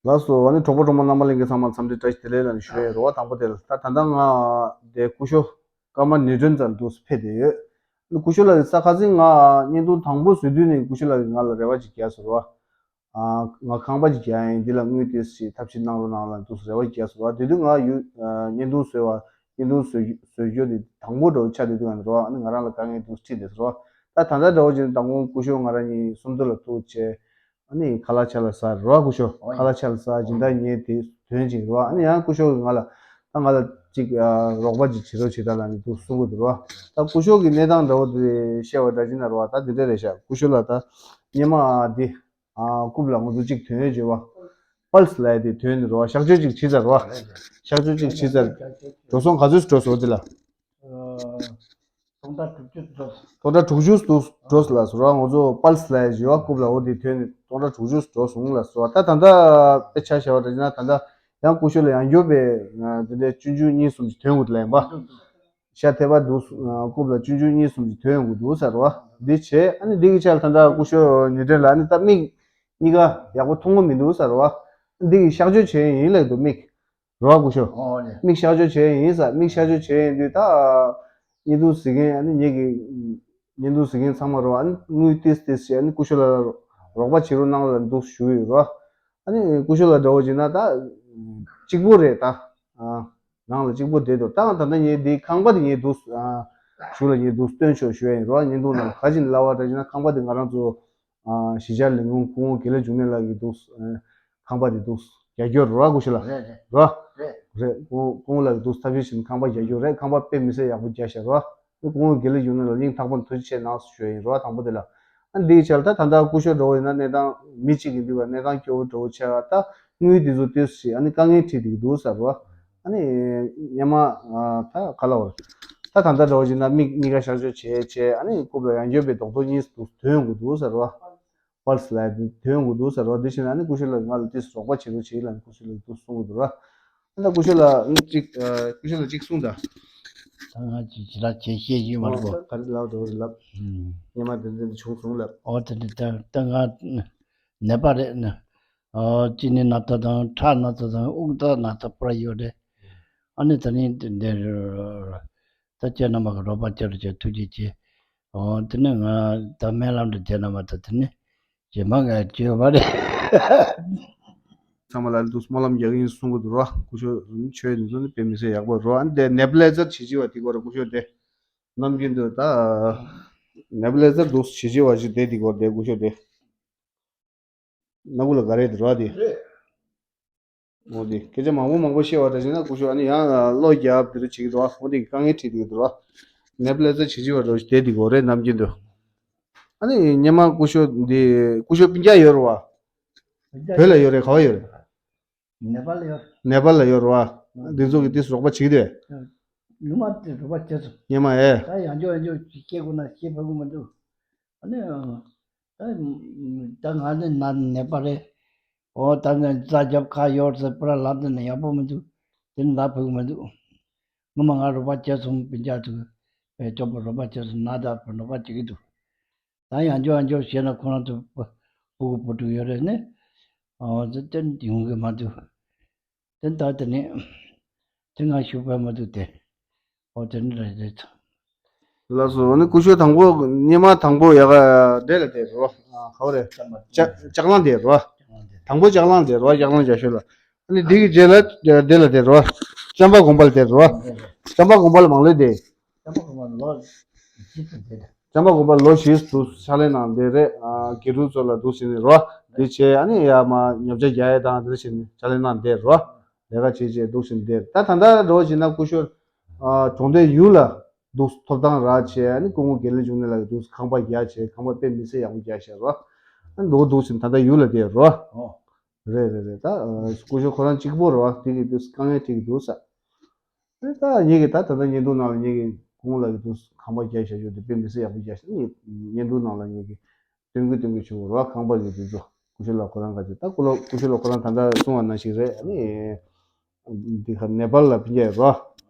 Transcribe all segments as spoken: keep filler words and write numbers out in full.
ལགས་སོ། ཨ་ནི་གྲོགས་པོ་གྲོགས་མོ་རྣམ་པ་ལྷན་རྒྱས་ཚང་མར་འཚམས་འདྲི་བཀྲ་ཤིས་བདེ་ལེགས་ལབ་ནས་ཞུ་ཡས་རེད་བ། དང་པོ་དེ་ལ་ད་ད་ལྟ་ང་དེ་སྐུ་ཞབས་ཀརྨ་ནེ་ཊོན་རྩར་འདུག་ཕེབས་བསྡད་ཡོད། ཨ་ནི་སྐུ་ཞབས་ལགས་ས་ཁ་སང་ང་བརྙན་ཐུང་དང་པོ་བཟོ་དུས་ནས་སྐུ་ཞབས་ལགས་ཀྱིས་ང་ལ་རེ་བ་ཅིག་བརྒྱབ་སོང་རེད་བ། ཨ། ང་ཁང་པ་ཅིག་རྒྱག་ཡིན། འདི་ལ་དངུལ་ཏོག་ཙམ་ཞིག་ཐབས་ཤེས་གནང་རོགས་གནང་ལབ་འདུག་རེ་བ་བརྒྱབ་སོང་རེད་བ། དེ་དུས་ང་ཡུ། ཨ། བརྙན་ཐུང་བཟོས་པ། བརྙན་ཐུང་བཟོ་བཟོ་རྒྱུ་དེ་དང་པོ་འདྲ་བོ་ཆགས་བསྡད་དུས་ང་རེད་བ། ཨ་ནི་ང་རང་ལ་དཀའ་ངལ་འདུག་འཁྲིད་བསྡད་སོང་རེད་བ། ད་ད་ལྟ་འདྲ་བོ་ཅིག་དང་པོ་སྐུ་ཞབས་ང་རང་གཉིས་སུམ་མདོ་ལ་ཐུག་བྱས། ཨ་ནི་ཁ་ལག་ཆ་ལ་ཟ་རེད་བ། སྐུ་ཞབས་ཨོ་ཡ། ཁ་ལག་ཆ་ལ་ཟ། སྦྱིན་བདག་ཉལ་དེ་དོན་ཅིག་རེད་བ། ཨ་ནི་ཡང་སྐུ་ཞབས་ཀྱིས་ང་ལ། ད་ང་ལ་ཅིག་ཨ། རོགས་པ་ཅིག་བྱེད་རོགས་བྱེད་དང་ལབ་ནས་འདུག་གསུང་གི་འདུག་རེད་བ། ད་སྐུ་ཞབས་ཀྱི་གནས་སྟངས་འདྲ་བོ་དེ་བཤད་པ་འདྲ་ཅིག་ན་རེད་བ། ད་འདི་འདྲ་རེད་ཤག་སྐུ་ཞབས་ལགས་ད་སྔོན་མ་འདི། ཨ། རྐུབ་ལ་ང་ཚོ་གཅིག་ཐོན་ཡོད་བྱས་པ། པལ་སི་ལབ་ཡ་དེ་ཐོན་ནས་རེད་བ། གཤག་བཅོས་གཅིག་བྱས་ཚར་རེད་བ། གཤག་བཅོས་གཅིག་བྱས་ཚར། འགྲོ་སོང་ག་ཚོད་འགྲོ་སོང་དེ་ལ། སྟོང་ཕྲག་དྲུག་ཅུ་འགྲོ་སོང་། སྟོང་ཕྲག་དྲུག་ཅུ་འགྲོ་སོང་ལབ་སོང་རེད་བ། ང་ཚོ་པལ་སི་ལབ་ཡ་བྱས་པ། རྐུབ་ལ་འོ་དེ་ཐོན་ནས་སྟོང་ཕྲག་དྲུག་ཅུ་འགྲོ་སོང་ལབ་སོང་བ། ད་ད་ལྟ་དཔེ་ཆ་བཞག་པ་འདྲ་བྱས་ན་ད་ལྟ་ཡང་སྐུ་ཞབས་ལ་ཡང་སྐྱར་དཔེ་དེ་འདྲའི་སུམ་ཅུ་གཉིས་གསུམ་ཞིག་ཐོན་དགོས་འདུག་ལབ་ཡིན་པ། ཤ་ཐལ་བ་འདུག་ཨ། རྐུབ་ལ་སུམ་ཅུ་གཉིས་གསུམ་ཞིག་ཐོན་ཡོང་གི་འདུག་ཟེར་བ། འདི་བྱས། ཨ་ནི་འདི་གི་ཆ་ལ་ད་ལྟ་སྐུ་ཞབས་ནེ་ཊོན་ལགས་ཨ་ནི་ད་མིག་གཉིས་ཀ་ཡག་པོ་མཐོང་གི་མི་འདུག་ཟེར་བ། འདི་གི་གཤག་བཅོས་བྱས་ཡིན་ལབ་འདུག་མིག་རེད་བ། སྐུ་ཞབས། ཨོ་ལེ། མིག་གཤག་བཅོས་བྱས་ཡིན་ཟེར། མིག་གཤག་བཅོས་བྱས་ཡིན་དུས་ད་བརྙན་ཐུང་གཟིགས་མཁན། ཨ་ནི་ངེད་ཀྱི་བརྙན་ཐུང་གཟིགས་མཁན་ཚང་མ་རེད་བ། ཨ་ནི་དངུལ་ཏོག་ཙམ་ཏོག་ཙམ་ཞིག་ཨ་ནི་སྐུ་ཞབས་ལགས་ལ་རོགས་པ་བྱེད་རོགས་གནང་ལབ་འདུག་ཞུ་གི་ཡོད་རེད་བ། ཨ་ནི་སྐུ་ཞབས་ལགས་འདྲ་བོ་བྱས་ན་ད་གཅིག་པོ་རེད་ད། ཨ། ནང་ལ་གཅིག་པོ་བསྡད་འདུག་ད་ད་ལྟ་ངས་འདི་ཁང་པ་དེ་ངས་འདུག་ཨ། གཞུག་ལ་ངས་འདུག་སྟོན་ཆོག་ཞུ་ཡ་ཡིན་རོ། བརྙན་ཐུང་ནང་ག་ཅིག་ལབ་པ་འདྲ་བྱས་ན། ཁང་པ་དེ་ང་རང་ཚོ་ཨ། གཞིས་ཆགས་ལས་ཁུངས་སྐུ་ངོ་དགེ་ལེགས་འབྱུང་གནས་ལགས་ཀྱིས་འདུག་ཨ། ཁང་པ་དེ་འདུག་རྒྱག་རྒྱུ་རོ། སྐུ་ཞབས་ལགས། རེད་རེད། རོ། རེད། རེད། སྐུ་སྐུ་ངོ་ལགས་ཀྱིས་འདུག་ཐབས་ཤེས་བྱས་ནས་ཁང་པ་རྒྱག་རྒྱུ་རེད། ཁང་པ་དཔེ་མི་སྲིད་ཡག་པོ་རྒྱག་ཤག་རོ། སྐུ་ངོ་དགེ་ལེགས་འབྱུང་གནས་ལགས་སྙིང་ཐག་པ་ནས་ཐུགས་རྗེ་ཆེ་གནང་ཞུ་ཡ་ཡིན་རོ། དང་པོ་དེ་ལ། ཨ། འདིའི་ཆ་ལ་ད་ད་ལྟ་སྐུ་ཞབས་འདྲ་བོ་ཡིན་ན་གནས་སྟངས་མི་གཅིག་གིས་འདི་བ་གནས་སྟངས་སྐྱོ་བོ་འདྲ་བོ་ཆགས། ད་དངུལ་འདི་ཚོ་ཏོག་ཙམ་ཞིག་ཨ་ནི་དཀའ་ངལ་འཕྲད་བསྡད་ཀྱི་འདུག་ཟེར་བ། ཨ་ནི་སྔོན་མ་ཨ། ད་ག་ལབ་དགོས་རེད། ད་ད་ལྟ་འདྲ་བོ་བྱས་ན་མིག་གཉིས་ཀ་གཤག་བཅོས་བྱས་བྱས། ཨ་ནི་རྐུབ་ལ་ཡང་སྐྱར་དཔེ་རྡོག་རྡོག་གཉིས་འདུག་ཐོན་དགོས་འདུག་ཟེར་བ། པལ་སི་ལབ་ཡ་དེ་ཐོན་དགོས་འདུག་ཟེར་བ། དེ་བྱས་ན་ཨ་ནི་སྐུ་ཞབས་ལགས་ང་ལ་ཏོག་ཙམ་རོགས་པ་བྱེད་རོགས་བྱེད་ལབ་ནས་སྐུ་ཞབས་ལགས་འདུག་གསུང་གི་འདུག་ར། ཨ། ད་སྐུ་ཞབས་ལགས་ཨ་ནི་གཅིག་ཨ། སྐུ་ཞབས་ལགས་གཅིག་གསུངས་དང་། ད་ང་ཅིག་ཅིག་ལ་བྱེད་ཤེས་ཀྱི་མ་རེད་པ། ཨོ། ད་ག་རེ་ལབ་འདུག་རེད་ལབ། ཨུམ། སྔོན་མ་དེ་འདྲ་བྱུང་སོང་ལབ། ཨོ། དེ་འདྲ་ད་ད་ང་ནད་པ་རེད་ན། ཨོ། གཅིན་སྙི་ན་ཚ་དང་ཁྲག་ན་ཚ་དང་དབུགས་ཐག་ན་ཚ་པར་ཡོད་རེད། ཨ་ནི་ད་ནི་འདི་ད་ཁྱེད་རྣམ་པ་གི་རོགས་པ་བྱེད་རོགས་བྱེད། ཐུགས་རྗེ་ཆེ། ཨོ། དེ་ནས་ང་ད་སྨོན་ལམ་འདྲ་བྱས་ན་མ་གཏོགས་དེ་ནི་རྗེས་མ་ང་བྱས་པ་རེད། ཚང་མ་ལ་འདུག་སྨོན་ལམ་རྒྱག་གི་ཡིན་གསུང་གི་འདུག་རོ། སྐུ་ཞབས་ཆོས་འདི་ཚོ་ནི་དཔེ་མི་སྲིད་ཡག་པོ་རོ། ཨ་ནི་དེ་ནེ་བུ་ལེ་ཛར་བྱེད་བྱེད་པ་དེ་སྐོར་སྐུ་ཞབས་དེ་ནམ་རྒྱུན་དུ་ད་ནེ་བུ་ལེ་ཛར་འདུག་བྱེད་བྱེད་པ་ཞིག་དེ་དེ་སྐོར་དེ་སྐུ་ཞབས་དེ། སྣ་ཁུག་ལ་ག་རེ་དེ་རོ་དེ། རེད། འོ་དེ་སྐད་ཆ་མང་པོ་མང་པོ་བཤད་པ་འདྲ་བྱས་ན་སྐུ་ཞབས་ཨ་ནི་ཡང་བློ་རྒྱབ་དེ་རུ་བྱེད་ཀྱི་འདུག་འོ་དེ་དཀའ་ངལ་འཕྲད་ཀྱི་འདུག་རོ། ནེ་བུ་ལེ་ཛར་བྱེད་བྱེད་པ་རོ་དེ་དེ་གོ་རེད་ནམ་རྒྱུན་དུ། ཨ་ནི་སྔོན་མ་སྐུ་ཞབས་འདི་སྐུ་ཞབས་སྤུན་ཀྱག་ཡོད་རེད་བ། བོད་ལ་ཡོད་རེད། ག་བ་ཡོད་རེད། ནེ་པཱལ་ལ་ཡོད། ནེ་པཱལ་ལ་ཡོད་རེད་བ། འདི་ཚོ་གི་ཏོག་ཙམ་རོགས་པ་བྱེད་ཀྱི་འདུག་ནུ་མ་དེ་རོགས་པ་བྱས་སོང་། སྔོན་མ་ཨེ། ད་ཡང་བསྐྱར་ཡང་བསྐྱར་སྐྱེ་དགོས་ན་སྐྱེ་ཕོད་ཀྱི་མི་འདུག་ཨ་ནི། ད་ད་ང་ནི་ན་ནད་པ་རེད། འོ། ད་ནི་རྩ་རྒྱབ་ཁ་གཡོར་ཟེར་པ་ལ་ལབ་དེ་ནི་ཡག་པོ་མི་འདུག་དེ་ནི་ལབ་ཕོད་ཀྱི་མི་འདུག་སྔོན་མ་ང་རོགས་པ་བྱས་སོང་། སྤུན་ཀྱག་ཚོས་བེད་སྤྱོད་པ་རོགས་པ་བྱས་སོང་། ན་ད་རོགས་པ་བྱེད་ཀྱི་འདུག་ད་ཡང་བསྐྱར་ཡང་བསྐྱར་བྱས་ན་ཁོ་རང་ཚོ་སྤུ་སྤུ་གུ་བུ་ཕྲུག་ཡོད་རེད་ནི། འོ། དེ་དེ་ཡོང་གི་མི་འདུག་དེ་ད་དེ་ནི་དེ་ང་ཞུ་ཕོད་མི་འདུག་དེ། འོ། དེ་ནི་རེད་རེད། ལགས་སོ། ཨ་ནི་སྐུ་ཞབས་དང་པོ་སྔོན་མ་དང་པོ་ཡ་ག་འདྲེ་ལ་དེ་རོ། ཨ། ག་བ་རེད། ལྕགས་ལྕགས་གླང་དེ་རོ། དང་པོ་ལྕགས་གླང་དེ་རོ། ལྕགས་གླང་རྒྱ་ཤོད་ལ། ཨ་ནི་འདི་གི་རྗེས་ལ་འདི་ལ་དེ་རོ། བྱམས་པ་དགོན་པ་ལ་དེ་རོ། བྱམས་པ་དགོན་པ་ལ་མང་ལོས་དེ། བྱམས་པ་དགོན་པ་ལོ་བཞི་ཙམ་དེ། བྱམས་པ་དགོན་པ་ལོ་བཞི་ཙམ་ཕྱག་ལས་གནང་དེ་རེད། ཨ། དགེ་ཕྲུག་ཚོ་ལ་འདུག་ཟེར་ནས་རོ། དེ་བྱས་ཨ་ནི་ཡ་མ་ཉོ་ཆ་རྒྱག་ཡ་དང་དེ་བྱས་ནས་ཕྱག་ལས་གནང་དེ་རོ། ལས་ཀ་བྱས་བྱས་འདུག་ཟེར་ནས་དེ། ད་ད་ལྟ་འགྲོ་བྱས་ན་སྐུ་ཞབས། ཨ། གྲོང་སྡེ་ཡུལ་ལ་འདུག་ཐོབ་ཐང་རག་བྱས། ཨ་ནི་སྐུ་ངོ་དགེ་ལེགས་འབྱུང་གནས་ལགས་ཀྱིས་འདུག་ཁང་པ་རྒྱག་བྱས། ཁང་པ་དཔེ་མི་སྲིད་ཡག་པོ་རྒྱག་བྱས་རོ། ཨ་ནི་འདུག་འདུག་ཟེར་ད་ལྟ་ཡུལ་ལ་དེ་རོ། རེད་རེད་རེད། ད་སྐུ་ཞབས་ཁོ་རང་གཅིག་པོ་རེད་བ། དེ་གི་དུས་དཀའ་ངལ་འཕྲད་ཀྱི་འདུག་ས། རེད། ད་ངེད་ཀྱི་ད་ད་ལྟ་བརྙན་ཐུང་ནང་ལ་ངེད་ཀྱི་སྐུ་ངོ་ལགས་ཀྱི་དུས་ཁང་པ་རྒྱག་བྱ་རྒྱུ་དེ་དཔེ་མི་སྲིད་ཡག་པོ་རྒྱག་ཤག་བརྙན་ཐུང་ནང་ལ་ངེད་ཀྱི་སྟོན་གི་སྟོན་གི་བྱུང་རེད་བ། ཁང་པ་གི་དུས་ཚོད་སྐུ་ཞབས་ལགས་ཁོ་རང་ག་ཅིག་ད་སྐུ་ལོ་སྐུ་ཞབས་ལགས་ཁོ་རང་ད་ལྟ་གསུང་བ་ནང་བཞིན་རེད། ཨ་ནི། འདི་ག་ནེ་པཱལ་ལ་སྤུན་ཀྱག་ཡོད་རོ།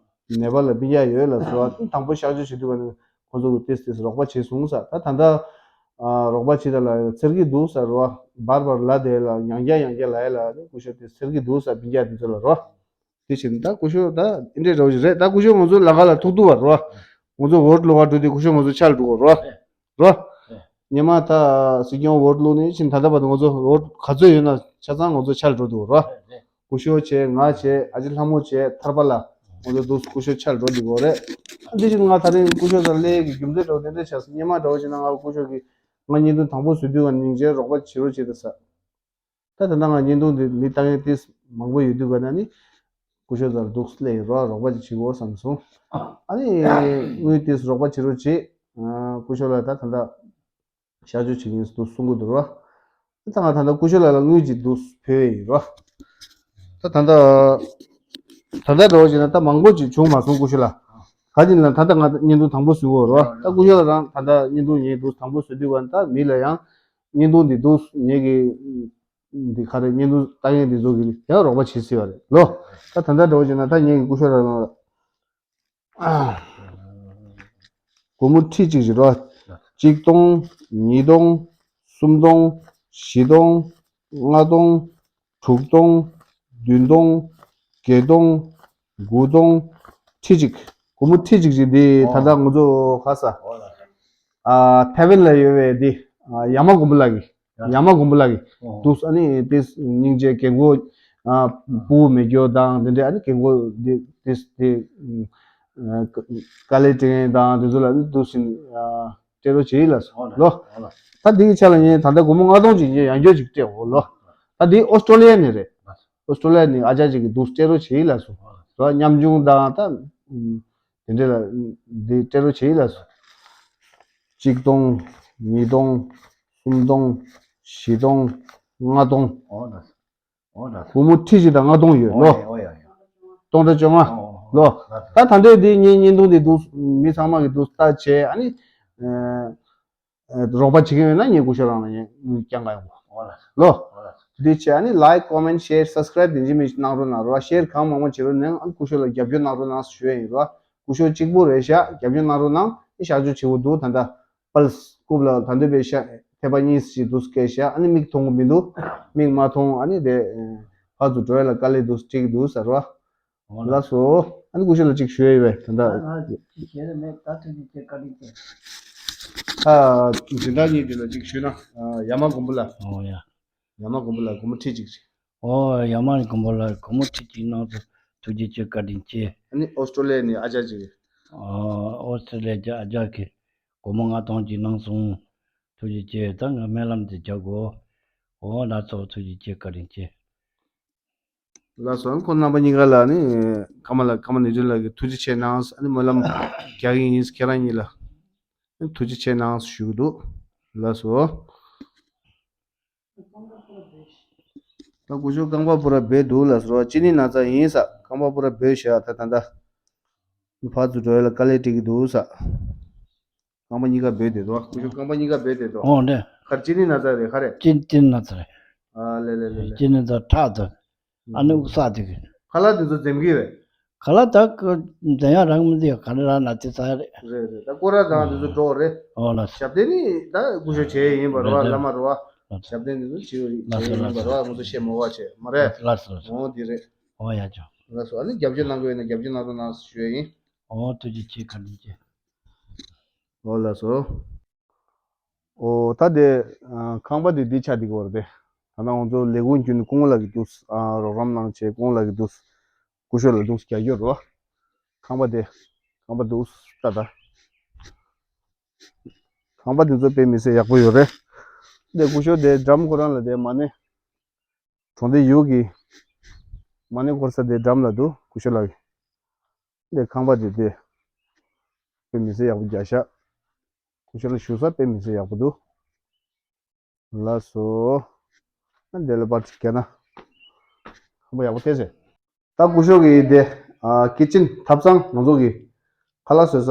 ནེ་པཱལ་ལ་སྤུན་ཀྱག་ཡོད་ལ་ཟེར་བ། དང་པོ་གཤག་བཅོས་བྱེད་དུས་བ་ནི་ཁོང་ཚོ་གི་ཏིས་ཏིས་རོགས་པ་བྱེད་སོང་ས། ད་ད་ལྟ་ཨ་རོགས་པ་བྱེད་ད་ལ་ཚེར་གི་འདུག་ཟེར་བ། བར་བར་ལ་དེ་ལ་ཡང་བསྐྱར་ཡང་བསྐྱར་ལ་ཡ་ལ་ནི་སྐུ་ཞབས་དེ་ཟེར་གི་འདུག་ས་སྤུན་ཀྱག་དེ་ཚོ་ལ་རོ། དེ་བཞིན་ད་སྐུ་ཞབས་ད་ཨིན་འདྲའི་འདྲ་བོ་ཞིག་རེད། ད་སྐུ་ཞབས་ང་ཚོ་ལམ་ཁ་ལ་ཐུག་ཐུག་བ་རོ། ང་ཚོ་འོག་ལོགས་ཀ་འགྲོ་དུས་སྐུ་ཞབས་ང་ཚོ་ཆ་ལ་འགྲོ་གོ་རོ། རོ། སྔོན་མ་ད་སྲིད་སྐྱོང་འོག་ལོགས་ནས་ཕྱིན་ད་ལྟ་བར་དུ་ང་ཚོ་འོག་ག་ཚོད་ཡོད་ན་ཆ་ཚང་ང་ཚོ་ཆ་ལ་འགྲོ་དུས་རོ། སྐུ་ཞབས་བྱས། ང་བྱས། ཨ་ཅེ་ལྷ་མོ་བྱས། ཐར་པ་ལ་ང་ཚོ་འདུག་སྐུ་ཞབས་ཆ་ལ་འགྲོ་དུས་གོ་རེད། དེ་བཞིན་ང་ད་རིང་སྐུ་ཞབས་སར་སླེབས་ཀྱི་རྒྱུ་མཚན་འདྲ་བོ་དེ་འདྲ་ཆགས་སོང་། སྔོན་མ་འདྲ་བོ་བྱས་ན་ང་སྐུ་ཞབས་ཀྱིས་ང་བརྙན་ཐུང་དང་པོ་བཟོ་དུས་ང་སྙིང་རྗེ་རོགས་པ་བྱེད་རོགས་བྱེད་ད་ས། ད་ད་ལྟ་ང་བརྙན་ཐུང་འདི་མི་ལྟ་མཁན་ཏིས་མང་པོ་ཡོད་དུས་ག་ན་ནི་སྐུ་ཞབས་ཚོར་འདུག་སླེབས་རོགས་རོགས་པ་ཅིག་བྱེད་དགོས་བསམ་སོང་། ཨ་ནི་དངུལ་ཏིས་རོགས་པ་བྱེད་རོགས་བྱེད། སྐུ་ཞབས་ལ་ད་ད་ལྟ་གཤག་བཅོས་བྱེད་ཀྱིན་འདུག་གསུང་གི་འདུག་རོ། ད་ང་ད་ལྟ་སྐུ་ཞབས་ལ་ལ་དངུལ་ཅིག་འདུག་ཕུལ་ཡིན་རོ། ད་ད་ལྟ་ད་ལྟ་འདྲ་བོ་བྱས་ན་ད་མང་པོ་ཅིག་བྱུང་མ་སོང་སྐུ་ཞབས་ལ། ག་ཅིག་ལ་ད་ལྟ་ང་བརྙན་ཐུང་དང་པོ་བཟོས་གོ་རོ། ད་སྐུ་ཞབས་ལ་རང་ད་ལྟ་བརྙན་ཐུང་ངས་འདུག་དང་པོ་བཟོས་དུས་ག་ད་མི་ལ་ཡང་བརྙན་ཐུང་འདི་འདུག་ངེད་ཀྱི་འདི་ག་རེ་བརྙན་ཐུང་ལྟ་མཁན་འདི་ཚོ་གི་ཡང་རོགས་པ་བྱེད་སྲིད་པ་རེད་ལོ། ད་ད་ལྟ་འདྲ་བོ་བྱས་ན་ད་ངེད་ཀྱི་སྐུ་ཞབས་ལ་རང་ལ་སྒོར་མོ་ཁྲི་གཅིག་ཅིག་རོ། གཅིག་སྟོང་། ཉིས་སྟོང་། སུམ་སྟོང་། བཞི་སྟོང་། ལྔ་སྟོང་། དྲུག་སྟོང་། བདུན་སྟོང་། བརྒྱད་སྟོང་། དགུ་སྟོང་། ཁྲི་གཅིག་སྒོར་མོ་ཁྲི་གཅིག་ཅིག་འདི་ད་ལྟ་ང་ཚོ་ག་ས། ཨ་ཐའེ་ཝན་ལ་ཡོད་པའི་འདི་ཨ་ཡ་མ་མགོན་པོ་ལགས་ཀྱི། ཡ་མ་མགོན་པོ་ལགས་ཀྱི་འདུག་ཨ་ནི་དེ་སྙིང་རྗེ་རྒན་གོག་ཨ་ཕྲུ་གུ་མེད་རྒྱུ་དང་དེ་འདྲའི་ཨ་ནི་རྒན་གོག་དེ་དེ་དེ་དཀའ་ལས་སྤྲད་མཁན་དང་དེ་ཚོ་ལ་ནི་འདུག་སེ་ཨ་སྤྲད་རོགས་བྱེད་ལ་སོ་ལོ། ད་འདི་གི་ཆ་ལ་ངས་ད་ལྟ་སྒོར་མོ་ལྔ་སྟོང་ཅིག་ངས་ཡང་བསྐྱར་ཅིག་སྤྲད་འོ་ལོ། ད་འདི་ཨོ་སི་ཀྲོ་ལི་ཡ་ནས་རེད། ཨོ་སི་ཀྲོ་ལི་ཡ་ནས་ཨ་ཅག་ཅིག་གིས་འདུག་སྤྲད་རོགས་བྱེད་ལ་སོ། ཉམ་ཆུང་དང་ད། དེ་འདྲ་ལ་འདི་སྤྲད་རོགས་བྱེད་ལ་སོ། གཅིག་སྟོང་། ཉིས་སྟོང་། སུམ་སྟོང་། བཞི་སྟོང་། ལྔ་སྟོང་། ཨོ་ན། ཨོ་ན། སྒོར་མོ་ཁྲི་གཅིག་དང་ལྔ་སྟོང་ཡོད་ལོ། ཨོ་ཡ་ཨོ་ཡ་ཡ། སྟོང་ཕྲག་བཅོ་ལྔ། ཨོ་ཨོ་ལོ། ད་ད་འདྲའི་འདི་ངའི་བརྙན་ཐུང་འདི་འདུག་མི་ཚང་མ་གི་འདུག་ལྟ་བྱས་ཨ་ནི། རོགས་པ་བྱེད་ཀྱི་ཡོད་ན་ངས་སྐུ་ཞབས་རང་ལ་ངས་དངུལ་བསྐྱང་ག་ཡོང་གོ་ལོ། འདི་བྱས་ཨ་ནི་like comment share subscribe དེ་འཇི་མི་གནང་རོགས་གནང་རོགས། share གང་མང་མང་བྱེད་རོགས་གནང་། ཨ་ནི་སྐུ་ཞབས་ལ་རྒྱབ་སྐྱོར་གནང་རོགས་གནང་ཞུ་ཡ་ཡིན་རོགས། སྐུ་ཞབས་གཅིག་པུ་རེད་ཤག་རྒྱབ་སྐྱོར་གནང་རོགས་གནང་། ཨ་ནི་གཤག་བཅོས་བྱེད་དགོས་འདུག་ད་ལྟ་པལ་སི་རྐུབ་ལ་ད་འདོད་པའི་ཤག་ཐེ་པ་གཉིས་ཤིག་འདུག་སྐད་ཤག་ཨ་ནི་མིག་མཐོང་གི་མི་འདུག་མིག་མ་མཐོང་ཨ་ནི་དེ་ཕར་ཚུར་འགྲོ་ཡ་ལ་དཀའ་ལས་འདུག་སྤྲད་ཀྱི་འདུག་ཟེར་རོགས། ལགས་སོ། ཨ་ནི་སྐུ་ཞབས་ལ་གཅིག་ཞུ་ཡ་ཡོད་པས་ད་ལྟ། ང་གཅིག་བྱས་ན་མེད་ད་ཐུགས་རྗེ་ཆེ་བཀའ་དྲིན་ཆེ། ཨ་འཛིན་བདག་གཉིས་དེ་ལ་གཅིག་ཞུས་ན། ཨ་ཡ་མ་མགོན་པོ་ལ། ཨོ་ཡ། ཡ་མ་མགོན་པོ་ལ་སྒོར་མོ་ཁྲི་གཅིག་ཅིག་ཨོ་ཡ་མ་མགོན་པོ་ལ་སྒོར་མོ་ཁྲི་གཅིག་གནང་ཚུལ་ཐུགས་རྗེ་ཆེ་བཀའ་དྲིན་ཆེ། ཨ་ནི་ཨོ་སི་ཀྲོ་ལི་ཡ་ནས་ཨ་ཅག་ཅིག་ཨོ་ཨོ་སི་ཀྲོ་ལི་ཡ་ཨ་ཅག་གིས་སྒོར་མོ་ལྔ་སྟོང་གཅིག་གནང་སོང་། ཐུགས་རྗེ་ཆེ། ད་ང་སྨོན་ལམ་དེ་རྒྱག་དགོས། ཨོ་ལགས་སོ་ཐུགས་རྗེ་ཆེ་བཀའ་དྲིན་ཆེ། ལགས་སོ། ཁོང་རྣམ་པ་གཉིས་ཀ་ལ་ནི་ཀརྨ་ལགས་ཀརྨ་ནེ་ཅོན་ལགས་ཀྱིས་ཐུགས་རྗེ་ཆེ་གནང་། ཨ་ནི་སྨོན་ལམ་རྒྱག་གི་ཡིན། ཁྱེད་རང་གཉིས་ལ་ཐུགས་རྗེ་ཆེ་གནང་ཞུ་གི་འདུག་ལགས་སོ། ད་སྐུ་ཞབས་རྐང་པ་པུ་ར་སྦས་འདུག་ལགས་སོ། ལྕེ་ནད་ན་ཚ་ཡིན་ས། རྐང་པ་པུ་ར་སྦས་བཞག་ད་ད་ད་ཕར་ཚུར་འགྲོ་ཡ་ལ་དཀའ་ལས་འཕྲད་ཀྱི་འདུག་ས། རྐང་པ་གཉིས་ཀ་སྦས་བསྡད་འདུག་སྐུ་ཞབས་རྐང་པ་གཉིས་ཀ་སྦས་བསྡད་འདུག་ཨོ་འདྲ། ག་རེ་ལྕེ་ནད་ན་ཚ་རེད་ག་རེ། ལྕེ་ལྕེ་ནད་ན་ཚ་རེད། ཨ་ལེ་ལེ་ལེ་ལེ། ལྕེ་ནད་ཚ་ཁྲག་དང་། ཨ་ནི་དབུགས་བསགས་དེ་གི། ཁ་ལག་དེ་ཚོ་འཛེམ་གི་རེད། ཁ་ལག་ད་ཀ་འཛེམ་ཡག་རང་མི་འདུག་ག་རེ་རག་ན་དེ་ཟ་ཡ་རེད། རེད་རེད། ད་སྐོར་ར་དང་དེ་ཚོ་འགྲོ་རེད། ཨོ་ལགས་སོ། ཞབས་བརྟན་ནི་ད་སྐུ་ཞབས་བྱས་ཡིན་པ་རེད་བ། བླ་མ་རེད་བ། ཞབས་བརྟན་དེ་ཚོ་བྱས་ཡིན་པ་རེད་བ། ང་ཚོ་བཤད་མ་དགོས་བྱས་མ་རེད། ལགས་སོ་ལགས་སོ། ཨོ་དེ་རེད། ཨོ་ཡ་ཅོ། ལགས་སོ། ཨ་ནི་རྒྱབ་སྐྱོར་གནང་དགོས་ཡོད་ན་རྒྱབ་སྐྱོར་གནང་རོགས་གནང་ཞུ་ཡ་ཡིན། ཨོ་ཐུགས་རྗེ་ཆེ་བཀའ་དྲིན་ཆེ། ཨོ་ལགས་སོ། ཨོ་ད་དེ་ཨ་ཁང་པ་དེ་འདི་ཆགས་འདི་གོ་རེད་དེ། ད་ནང་ང་ཚོ་ལས་ཁུངས་བརྒྱུད་ནས་སྐུ་ངོ་ལགས་ཀྱིས་འདུག་ཨ་རོགས་རམ་གནང་བྱས་སྐུ་ངོ་ལགས་ཀྱིས་འདུག་སྐུ་ཞབས་ལ་འདུག་རྒྱག་རྒྱུ་རེད་བ། ཁང་པ་དེ་ཁང་པ་འདུག་ད་ད། ཁང་པ་དེ་ཚོ་དཔེ་མི་སྲིད་ཡག་པོ་ཡོད་རེད། དེ་སྐུ་ཞབས་དེ་འགྲམ་ཁོ་རང་ལ་དེ་མ་ཎི། གྲོང་སྡེ་ཡུལ་གྱི་མ་ཎི་འཁོར་ས་དེ་འགྲམ་ལ་འདུག་སྐུ་ཞབས་ལགས་ཀྱི། དེ་ཁང་པ་དེ་དེ་དཔེ་མི་སྲིད་ཡག་པོ་རྒྱག་ཤག་སྐུ་ཞབས་ལ་བཞུགས་ས་དཔེ་མི་སྲིད་ཡག་པོ་འདུག་ལགས་སོ། ཨ་འདི་ལ་པར་ཅིག་བརྒྱབ་ན་ཁང་པ་ཡག་པོ་ཐེབས་ཟེར། ད་སྐུ་ཞབས་ཀྱི་དེ་ཨ་ཀི་ཅན་ཐབ་ཚང་ང་ཚོ་གི་ཁ་ལག་བཟོ་ས་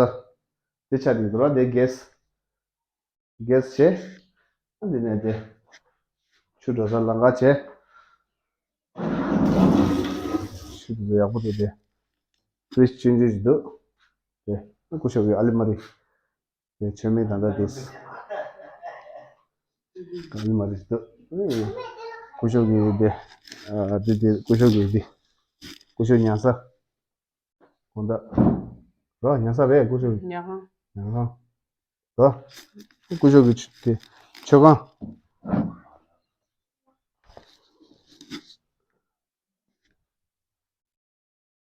དེ་ཆགས་ཀྱི་འདུག་ར། དེ་གེ་སི་གེ་སི་བྱས། ཨ་འདི་ནས་དེ་ཆུ་འགྲོ་ས་ལམ་ཁ་བྱས། ཆུ་དེ་ཡག་པོ་འདུག་དེ་ཕི་རིཇ་ཆུང་ཆུང་ཞིག་འདུག་དེ་སྐུ་ཞབས་ཀྱི་ཨ་ལི་མ་རི། དེ་མཆོད་མེ་ད་ལྟ་དུས་གང་ཡིན་མ་རེད་འདུག་ཨེ། སྐུ་ཞབས་ཀྱི་དེ། ཨ། དེ་དེ་སྐུ་ཞབས་ཀྱི་དེ། སྐུ་ཞབས་ཉལ་ས། དགོང་དག་རོ། ཉལ་ས་རེད། སྐུ་ཞབས་ཉལ་ཁང་། ཉལ་ཁང་རོ། སྐུ་ཞབས་ཀྱི་དེ་མཆོད་ཁང་།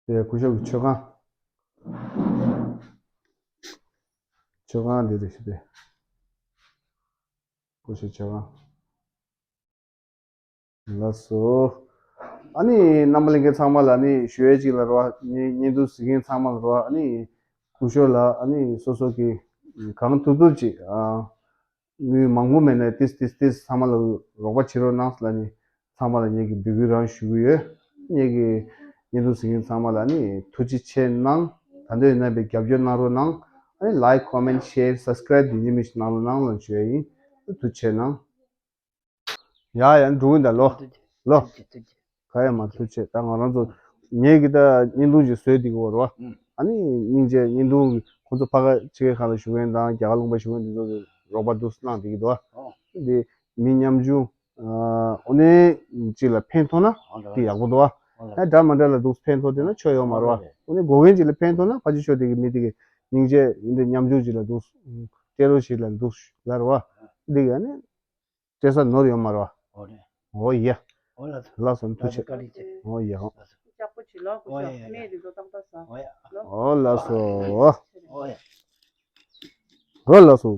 དེ་སྐུ་ཞབས་ཀྱི་མཆོད་ཁང་། མཆོད་ཁང་འདི་རེད་ཤག་དེ། སྐུ་ཞབས་མཆོད་ཁང་། ལགས་སོ། ཨ་ནི་རྣམ་པ་ལྷན་རྒྱས་ཚང་མ་ལ་ཨ་ནི་ཞུ་ཡས་ཅིག་ལ་རོ། བརྙན་བརྙན་ཐུང་གཟིགས་མཁན་ཚང་མ་ལ་རོ། ཨ་ནི་སྐུ་ཞབས་ལ་ཨ་ནི་སོ་སོ་གི་གང་ཐུབ་ཐུབ་ཅིག་ཨ། དངུལ་མང་པོ་མེད་ན་ཏིས་ཏིས་ཏིས་ཚང་མ་ལ་རོགས་པ་བྱེད་རོགས་གནང་ལབ་ནི། ཚང་མ་ལ་ངེད་ཀྱི་འབོད་སྐུལ་རང་ཞུ་གི་ཡོད། ངེད་ཀྱི་བརྙན་ཐུང་གཟིགས་མཁན་ཚང་མ་ལ་ནི་ཐུགས་རྗེ་ཆེ་གནང་། ད་འདོད་ཡོད་ན་པའི་རྒྱབ་སྐྱོར་གནང་རོགས་གནང་། ཨ་ནི་like, comment, share, subscribe དེ་ཉིན་མི་ཞིག་གནང་རོགས་གནང་ལ་ཞུ་ཡ་ཡིན། ཐུགས་རྗེ་ཆེ་གནང་། ཡ་ཡ་འགྲོ་གི་ད་ལོ། ལོ། ཐུགས་རྗེ་ཆེ། ག་ཡ་མ་ཐུགས་རྗེ་ཆེ། ད་ང་རང་ཚོ་ངེད་ཀྱི་ད་བརྙན་ཐུང་ཅིག་བཟོས་འདི་གི་བར་བ། ཨ་ནི་སྙིང་རྗེ། བརྙན་ཐུང་གི་ཁོང་ཚོ་ཕ་ག་ཕྱི་རྒྱལ་ཁག་ལ་བཞུགས་མཁན་དང་རྒྱ་གར་ལུང་པ་བཞུགས་མཁན་འདི་ཚོ་གི་རོགས་པ་འདུག་གནང་འདི་གི་འདུག་བ། འདི་མི་ཉམ་ཆུང་ཨ་འོ་ནས་ཅིག་ལ་ཕན་ཐོགས་ན་འདི་ཡག་པོ་འདུག་བ། ཨ་འདྲ་མ་འདྲ་ལ་འདུག་ཕན་ཐོགས་དེ་ན་ཆོ་ཡོད་མ་རེད་བ། འོ་ནས་འགོ་མཁན་ཅིག་ལ་ཕན་ཐོགས་ན་ཕ་ཅི་ཤོ་དེ་གི་མི་དེ་གི་སྙིང་རྗེ་འདི་ཉམ་ཆུང་ཅིག་ལ་འདུག་སྤྲད་རོགས་ཞིག་ལ་འདུག་ལ་རེད་བ། འདི་གི་ཨ་ནི། སྤྲད་ས་ནོར་ཡོད་མ་རེད་བ། འོ་རེད། འོ་ཡ། འོ་ལགས་སོ། ལགས་སོ། ཐུགས་རྗེ་ཆེ། བཀའ་དྲིན་ཆེ། འོ་ཡ། ལགས་སོ། ལྕགས་པོ་བྱི་ལོ་སྐུ་ཞབས། ཨོ་ཡ་ཡ། སྨན་དེ་ཚོ་ཏག་ཏག་ཟ། ཨོ་ཡ། ལོ། འོ་ལགས་སོ། ཨོ་ཡ། འོ་ལགས་སོ།